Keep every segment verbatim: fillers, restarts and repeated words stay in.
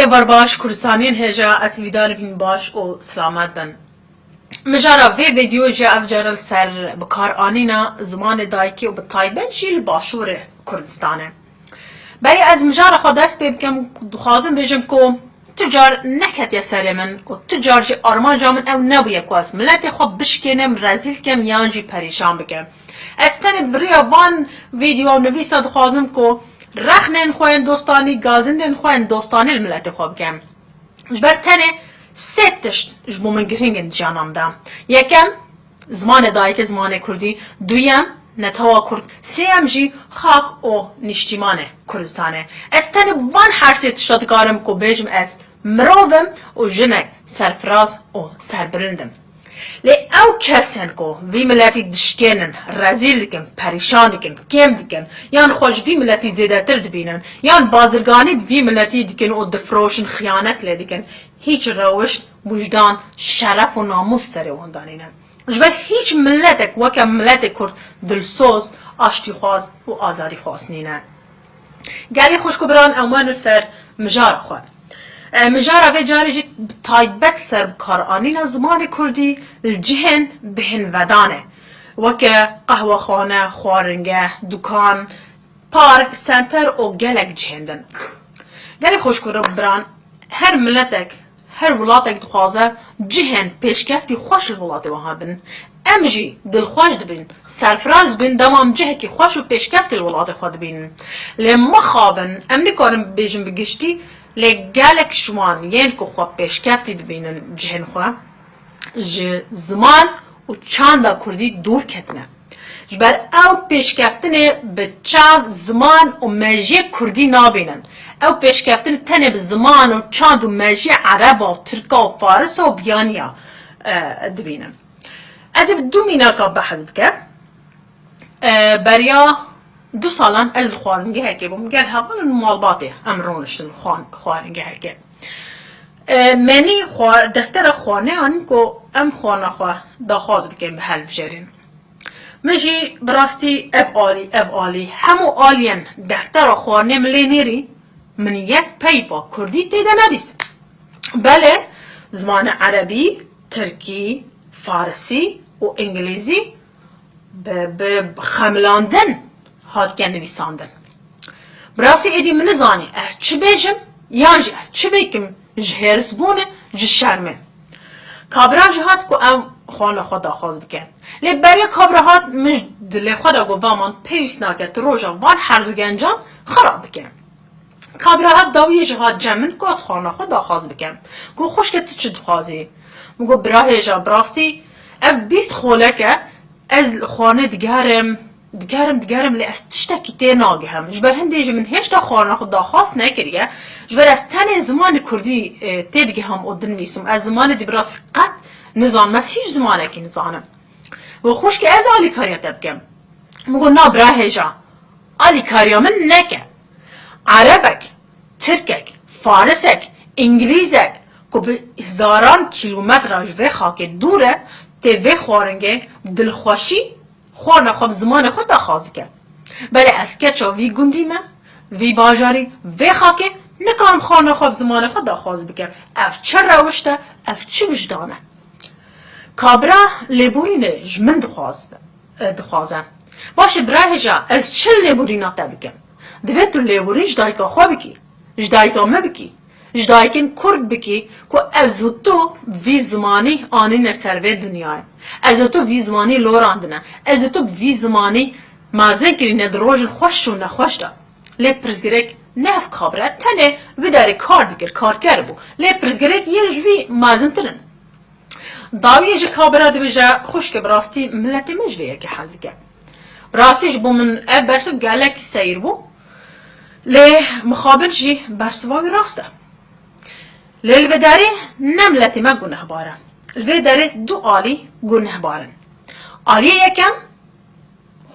Êvar baş, Kurdistaniyên hêja, ez hîvîdar im hîn baş û silamet bin. Mijara vê vîdeoyê jî ev care li ser bikaranîna zimanê dayikê û bi taybet jî li Başûrê Kurdistanê. Berî ez mijara xwe dest pê bikim, dixwazim bêjim ku tu car neketiye serê min û tu car jî armanca min ew nebûye ku ez miletê xwe bişkênim, rezîl kim yan jî perîşan bikim. Ez tenê bi riya van vîdeo û nivîsa dixwazim ku rexnên xwe yên dostanî, gazindên xwe yên dostanî li miletê xwe bikim. Ji ber tenê sê tişt ji bo min girîng in di jiyana min de. Yekem, zimanê dayikê, zimanê kurdî. Duyem, netewa kurd. Sêyem jî xak û nîştîmanê Kurdistanê. Ez tenê van her sê tişta dikarim ku bêjim ez mirov im û jinek serfiraz û serbilind im. Lê ew kes in ku vî miletî dişkênin, rezîl dikin, perîşan dikin, kêm dikin, yan xwe ji vî miletî zêdetir dibînin, yan bazirganî bi vî miletî dikin û difiroşin, xiyanet lê dikin, hîç rewişt, wijdan, şeref û namûs serê wan de nîne. Ji ber hîç miletek weke miletê Kurd dilsoz, aştîxwaz û azadîxwaz nîne. Gelî xwişk û biran, em werin ser mijara xwe. E, mijara vê carê jî bi taybet ser bikaranîna zimanê kurdî li cihên bihênvedan e. Weke qehwexane, xwaringeh, dukan, park, senter û gelek cihên din. Gelek xwişk û biran, her miletek, her welatek dixwaze cihên pêşkeftî xweş li welatê wan hebin. Em jî dilxweş dibin, serfiraz dibin, dema em cihekî xweş û pêşkeftî li welatê xwe dibînin. Lê mixabin, em nikarin bibêjin bi giştî, lê gelek ji wan yên ku xwe pêşkeftî dibînin cihên xwe, ji ziman û çanda kurdî dûr ketine. Ji ber ew pêşkeftinê bi çand, ziman û mejiyê kurdî nabînin. Ew pêşkeftinê tenê bi ziman û çand û mejiyê ereba û tirka û farisa û biyaniya, e, dibînin. Ez ê bi du mînaka behs bikim. E, beriya du salan ez li xwaringehekê bûm. Gel hevalên malbatê em rûniştin xwan-, xwaringehekê. E, me nî xwa-, deftera xwarinê anîn ku em xwarina xwe daxwaz bikin, bi hev bijerin. Min jî bi rastî ev alî, ev alî, hemû aliyên deftera xwarinê min lê nêrî, min yek peyva kurdî tê de nedît. Belê, zimanê erebî, tirkî, farisî û îngilîzî bi, bi xemilandin hatiye nivîsandin. Bi rastî êdî min nizanî ez çi bêjim, yan jî ez çi bikim, ji hêrisbûnê, ji şermê. Kabira jî hat ku em xwarina xwe daxwaz bikin. Lê beriya kabira hat, min ji dilê xwe de got, ba man pêwîst nake tu roja van her du gencan xirab bike. Kabira hat dawiyê jî hat cem min ku ez xwarina xwe daxwaz bikim. Got, xwişke tu çi dixwazî? Min got, bira hêja, bi rastî ev bîst xolek e, ez li xwarinê digerim, digerim, digerim, lê ez tiştekî tê nagihim. Ji ber hindê jî min hêşta xwarina xwe daxwaz nekiriye. Ji ber ez tenê zimanê kurdî, e, tê digihim û dinivîsim. Ez zimanê dî bi rastî qet nizanim. Ez hîç zimanekî nizanim. Got, xwişke ez alîkariya te bikim. Min got, na bira hêja, alîkariya min neke. Erebek, tirkek, farisek, îngilîzek ku bi hezaran kîlometra ji vê xakê dûr e, tê vê xwaringê bi dilxweşî xwarina xwe bi zimanê xwe daxwaz dike. Belê ez keça vî gundî me, vî bajarî, vê xakê nikarim xwarina xwe bi zimanê xwe daxwaz bikim. Ev çi rewişt e, ev çi wijdan e? Kabira lêborînê ji min dixwaz, e, dixwaze. Baş e bira hêja, ez çi lêborîna te bikim? Divê tu lêborîn ji dayika xwe bikî, ji dayika me bikî, ji dayikên kurd bikî ku ez û tu vî zimanî anîne ser vê dinyayê. Ez û tu vî zimanî lorandine. Ez û tu bi vî zimanî mezin kirîne di rojên xweş û nexweş de. Lê pirsgirêk ne ev kabira, tenê wî derê kar dikir, karker bû. Lê pirsgirêk yên ji wî mezintir in. Dawiyê jî kabira dibêje, xwişke bi rastî miletê me ji vê yekê hez dike. Bi rastî ji bo min ev bersiv gelekî seyr bû. Lê mixabin jî bersiva wî rast e. Lê li vê derê ne miletê me gunehbar e. Li vê derê du alî gunehbar in. Aliyê yekem,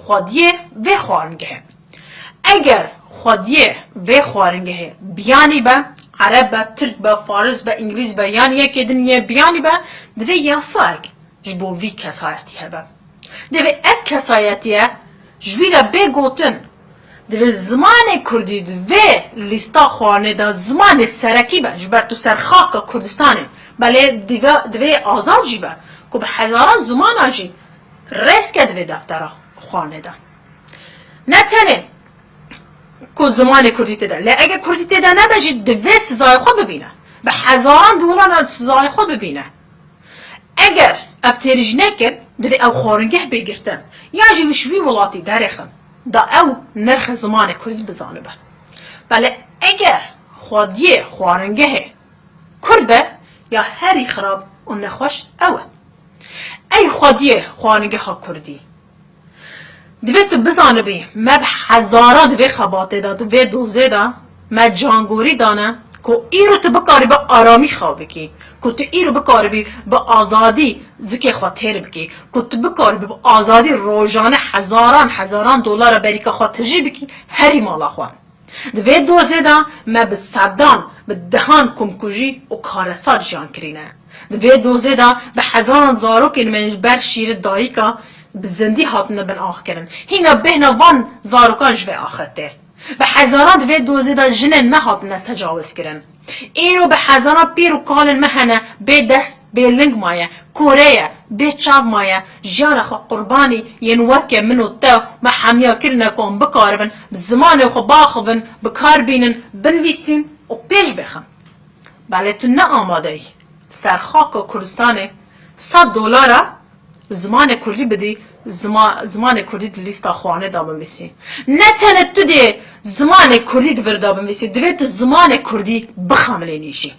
xwediyê vê xwaringehê. Eger xwediyê vê xwaringehê biyanî be, ereb be, tirk be, faris be, îngilîz be, yan yekê din yê biyanî be, divê yasayek ji bo vî kesayetî hebe. Divê ev kesayetiye ji wî re bê gotin, Divê zimanê kurdî di vê lîsta xwarinê de zimanê serekî be, ji ber tu ser xaka Kurdistanê. Belê divê, divê azad jî be, ku bi hezaran zimana jî rêz ke di vê deftera xwarinê de. Ne tenê ku zimanê kurdî tê de, lê eger kurdî tê de nebe jî, divê sizayê xwe bibîne. Bi hezaran dolaran sizayê xwe bibîne. Eger ev têrî jî nekin, divê ew xwaringeh bê girtin, yan jî ji wî welatî derêxin, da ew nirxê zimanê kurdî bizanibe. Belê eger xwediyê xwaringehê kurd be, ya herî xirab û nexweş ew e. Ey xwediyê xwaringeha kurdî. Divê tu bizanibî, me bi hezaran di vê xebatê de, di vê dozê de me cangorî dane ku îro tu bikaribî bi aramî xew bikî, ku tu îro bikaribî bi azadî zikê xwe têr bikî, ku tu bikaribî bi azadî rojane hezaran, hezaran dolara berîka xwe tijî bikî, herî mala xwe. Di vê dozê de me bi sedan, bi dehan komkujî û karesat jiyan kirîne. Di vê dozê de bi hezaran zarokên me ji ber şîrê dayika bi zindî hatine bin ax kirin. Hîna bêhna van zarokan ji vê axê tê. Bi hezaran di vê dozê de jinên me hatine tecawiz kirin. Îro bi hezaran pîr û kalên me hene bê dest, bê ling maye, kore ye, bê çav maye, jiyana xwe qurbanî yên weke min û te me hemiya kirine ku em bikaribin bi zimanê xwe biaxivin, bi kar bînin, binivîsîn û pêş bêxin. Belê tu ne amade yî ser xaka Kurdistanê sed dolara zimanê kurdî bidî, zima-, zimanê kurdî di lîsta xwarinê de binivîsî. Ne tenê tu dê zimanê kurdî di vir de binivîsî, divê tu zimanê kurdî bixemilînî jî.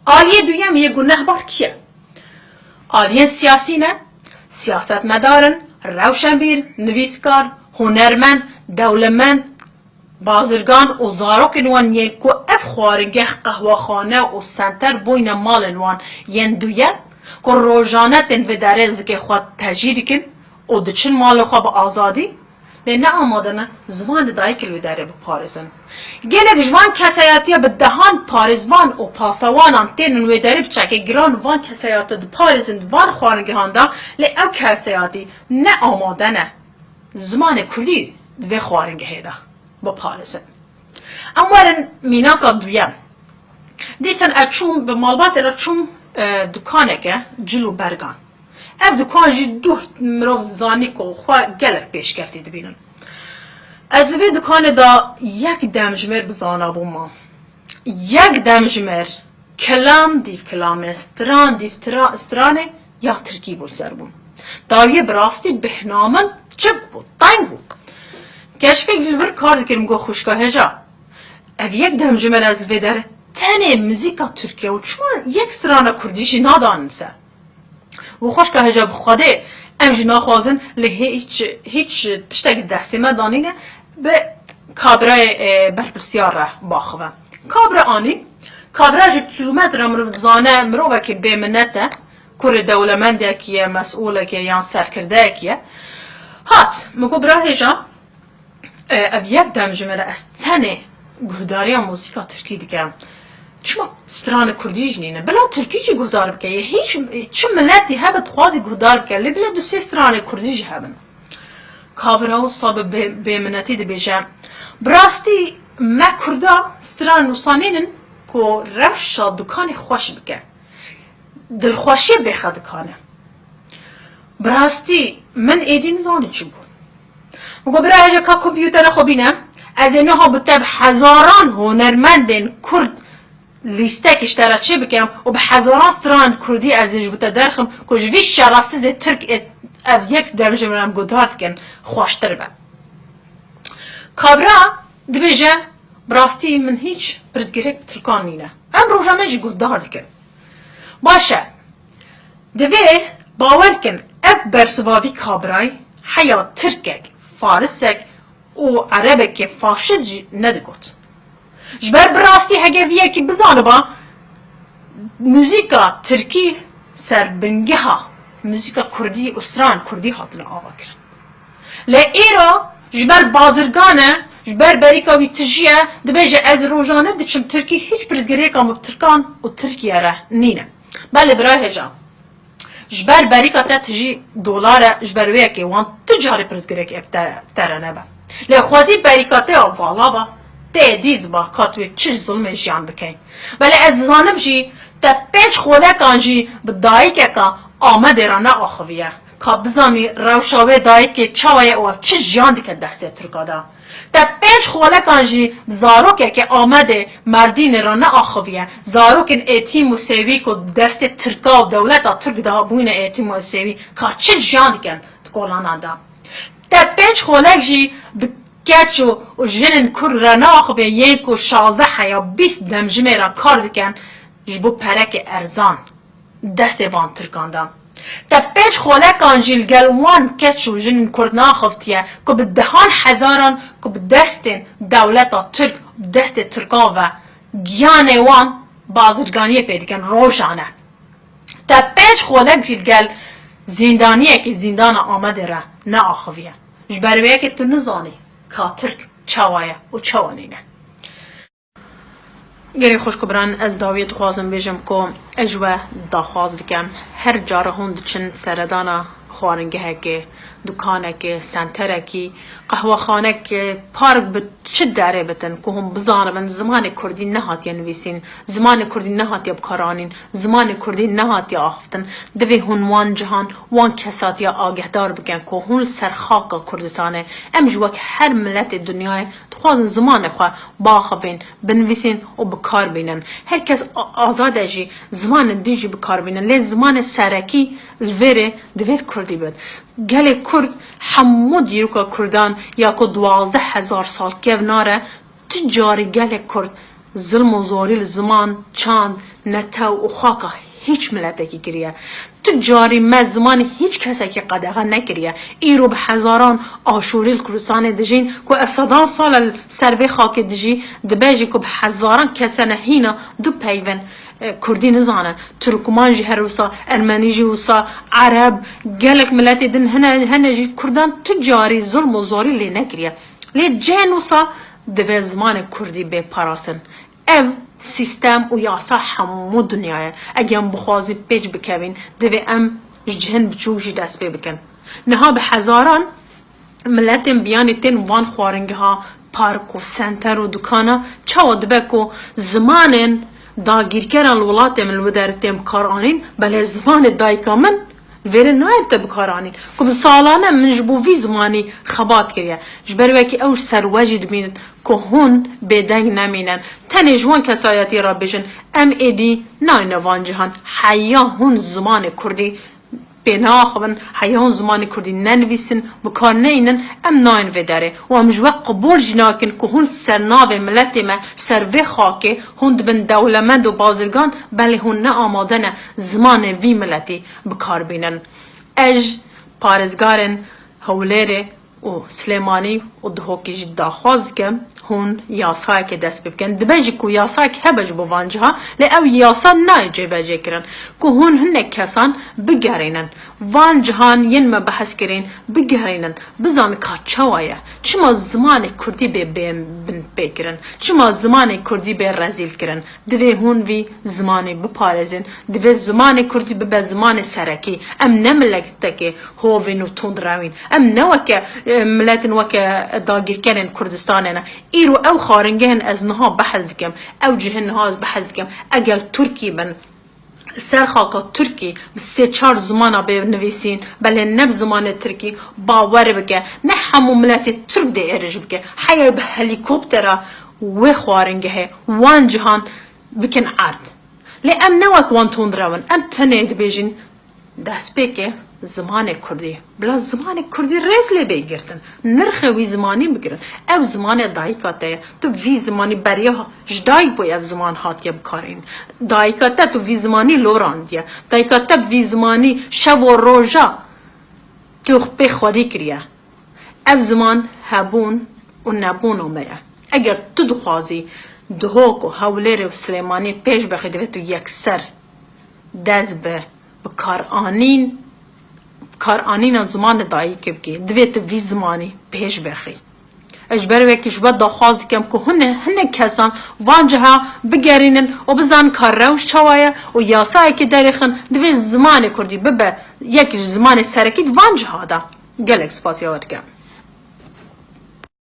Aliyê duyem yê gunehbar kî ye? Aliyên siyasî ne, siyasetmedar in, rewşenbîr, nivîskar, hunermend, dewlemend, bazirgan û zarokên wan yên ku ev xwaringeh, qehwexane û senter bûyne malên wan yên duyem, ku rojane tên vê derê zikê xwe tejî dikin û diçin malê xwe bi azadî, lê ne amade ne zimanê dayikê li wê derê biparêzin. Gelek ji van kesayetiya bi dehan parêzvan û pasewanan tênin wê derê bi çekê giran van kesayetiya diparêzin di van xwaringehan de, lê ew kesayetî ne amade ne zimanê kurdî di vê xwaringehê de biparêzin. Em werin mînaka duyem. Dîsan ez çûm, bi malbatê re çûm, e, dukaneke cil û bergan. Ev dukan jî duh mirov zanî ku xwe gelek pêşkeftî dibînin. Ez li vê dukanê de yek demjimêr bi zana bûma. Yek demjimêr, kilam dîv kilamê, stran dîv tra-, stranê ya tirkî bû li ser bûn. Dawiyê bi rastî bêhna min çik bû, teng bû. Keçikek li vir kar dikirim, got, xwişka hêja, ev yek demjimêr ez li vê derê tenê muzîka tirkî ye û çima yek strana kurdî jî nadanin ser? Û xwişka hêja, bi Xwedê em jî naxwazin lê hîç, hîç tiştek destê me danîne, bi kabrayê, e, berpirsiyar re biaxive. Kabra anî, kabra ji kîlometre mirov dizane mirovekî bêminet e, kurê dewlemendekî ye, mesûlekî ye yan serkirdeyekî ye. Hat, min got, bira hêja, E, ev yek demjimêr e, ez tenê guhdariya muzîka tirkî dikim. Çima stranê kurdî jî nîne? Bila tirkî jî guhdar bike. Yê hîç, çi miletî hebe dixwazî guhdar bike. Lê bila du sê stranê kurdî jî hebin. Kabira wisa bi bê-, bêminetî dibêje, bi rastî me kurda stran wisa nînin ku rewşa dukanê xweş bike. Dilxweşiyê bêxe dikane. Bi rastî min êdî nizanî çi bû. Min got, bira hêja, ka kompûtera xwe bîne, ez ê niha bi te bi hezaran hunermendên kurd lîstekî ji te re çê bikim û bi hezaran stranên kurdî ez ê ji bo te derxim ku ji vî şerefsizê tirk ê ev yek demjimêr em guhdar dikin xweştir be. Kabra dibêje, bi rastî min hîç pirsgirêk bi tirkan nîne. Em rojane jî guhdar dikin. Baş e. Divê bawer kin ev bersiva vî kabrayî heya tirkek, farisek û erebekê faşist jî nedigot. Ji ber bi rastî heger vî yekî bizaniba, muzîka tirkî ser bingeha muzîka kurdî û stran kurdî hatine avakirin. Lê îro ji ber bazirgan e, ji ber berîka wî tijî ye, dibêje, ez rojane diçim tirkî, hîç pirsgirêka min bi tirkan û Tirkiye re nîne. Belê bira hêja, ji ber berîka te tijî dolar e, ji ber wê yekê wan tu carê pirsgirêk ê bi te, te re nebe. Lê xwezî berîka te ya vala ba, te dît ba ka tu yê çi zilmê jiyan bikey. Belê ez dizanim jî te pênc xolekan jî bi dayikeka Amedê re neaxiviye. Ka bizanî rewşa wê dayikê çawa ye û ev çi jiyan dike destê Tirka de. Te pênc xolekan jî bi zarokekê Amedê Merdînê re neaxiviye. Zarokên êtîm û sêwî ku destê Tirka û dewleta Tirk de bûyne êtîm û sêwî ka çi jiyan dikin di kolanan de. Te pênc xolek jî bi keç û, û jinên Kurd re neaxiviye yên ku şazdeh heya bîst demjimê re kar dikin ji bo perekê erzan destê van Tirkan de. Te pênc xolekan jî li gel wan keç û jinên Kurd neaxiftiye ku bi dehan hezaran ku bi destên dewleta Tirk, bi destê Tirkan ve giyanê wan bazirganiyê pê dikin rojane. Te pênc xolek jî li gel zîndaniyekê zîndana Amedê re neaxiviye. Ji ber wê yekê tu nizanî ka Tirk çawa ye û çawa nîne. Gelê xwişk û biran, ez dawiyê dixwazim bêjim ku ez ji we daxwaz dikim. Her cara hûn diçin seredana xwaringehekê, dukanekê, senterekî, qehwexanekê, park bi çi derê bitin ku hûn bizanibin zimanê kurdî nehatiye nivîsîn, zimanê kurdî nehatiye bikaranîn, zimanê kurdî nehatiye axiftin, divê hûn wan cihan, wan kesatiya agehdar bikin ku hûn li ser xaka Kurdistanê, em jî wek her miletê dinyayê dixwazin zimanê xwe biaxivin, binivîsîn û bikar bînin. Her kes a-, azad e jî zimanên din jî bikar bînin, lê zimanê serekî li vêrê divê kurdî bit. Gelê Kurd hemû dîroka Kurdan ya ku duwazdeh hezar sal kevnar e, tu carî gelê Kurd zilm û zorî li ziman, çand, netew û xaka hîç miletekî kiriye. Tu carî me zimanê hîç kesekî qedexe nekiriye. Îro bi hezaran Aşûrî li Kurdistanê dijîn ku ev sedan sal e li ser vê xakê dijî, dibe jî ku bi hezaran kesene hîna du peyvên, e, kurdî nizanin. Tirkman jî her wisa, ermenî jî wisa, ereb, gelek miletê din hene, hene jî kurdan tu carî zilm û zorî lê nekiriye. Lê cihên wisa divê zimanê kurdî bê parastin. Ev sîstem û yasa hemû dinya ye. Eger em bixwazî pêç bikevin, divê em ji cihên biçûk jî dest pê bikin. Niha bi hezaran miletên biyanî tên van xwaringeha, park û senter û dukana. Çawa dibe ku zimanên dagîrkeran li welatê min li wê derê tên bikaranîn, belê zimanê dayika min vêrê nayên te bikaranîn. Ku bi salan e min ji bo vî zimanî xebat kiriye. Ji ber wekî ew ser we jî dibînin ku hûn bêdeng nemînin. Tenê ji wan kesayetî re bêjin, em êdî nayne van cihan. Heya hûn zimanê kurdî pê neaxivin, heya hûn zimanê kurdî nenivîsin, bikar neynin, em nayên vê derê. Û em ji we qibûl jî nakin ku hûn ser navê miletê me, ser vê xakê, hûn dibin dewlemend û bazirgan, belê hûn ne amade ne zimanê vî miletî bikar bînin. Ez parêzgarên Hewlêrê û Silêmanî û Dihokê jî daxwaz dikim hûn yasayekê dest pê bikin. Dibe jî ku yasayek hebe ji bo van ciha, lê ew yasa nayê cêbecêkirin. Ku hûn hinek kesan bigerînin. Van cihan yên me behs kirin, bigerînin. Bizanin ka çawa ye. Çima zimanê kurdî bê, bê binpêkirin? Çima zimanê kurdî bê rezîlkirin? Divê hûn vî zimanê biparêzin. Divê zimanê kurdî bibe zimanê serekî. Em ne miletekê hovên û tundrew in. Em ne weke, e, miletin weke dagîrkerên Kurdistanê ne. Îro ew xaringehên ez niha behs dikim, ew cihên niha ez behs dikim, eger Tirkî bin, ser xaka Tirkî bi sê çar zimana bê nivîsîn, belê ne bi zimanê Tirkî, bawer bike, ne hemû miletê Tirk dê êrîş bike. Heye bi helîkoptera wê xwaringehê, wan cihan bikin erd. Lê em ne wek wan tundrew in. Em tenê dibêjin destpêkê zimanê kurdî. Bila zimanê kurdî rêz lê bê girtin. Nirxê wî zimanî bigirin. Ew zimanê dayika te ye. Tu vî zimanî beriya ji dayik bûyî ev ziman hatiye bikarîn. Dayika te tu vî zimanî lorandiye. Dayika te vî zimanî şev û roja tu pê xwedî kiriye. Ev ziman hebûn û nebûna me ye. Eger tu dixwazî Dihok û Hewlêrê û Silêmaniyê pêş bexî, divê tu yekser dest bi bikaranîn, bikaranîna zimanê dayikê bikî. Divê tu vî zimanî pêş bexî. Ez ji ber wekî ji we daxwaz dikim ku hûn hinek kesan van ciha bigerînin û bizanin ka rewş çawa ye û yasayekê derêxin, divê zimanê kurdî bibe yek ji zimanê serekî di van ciha de. Gelek spasiya we dikim.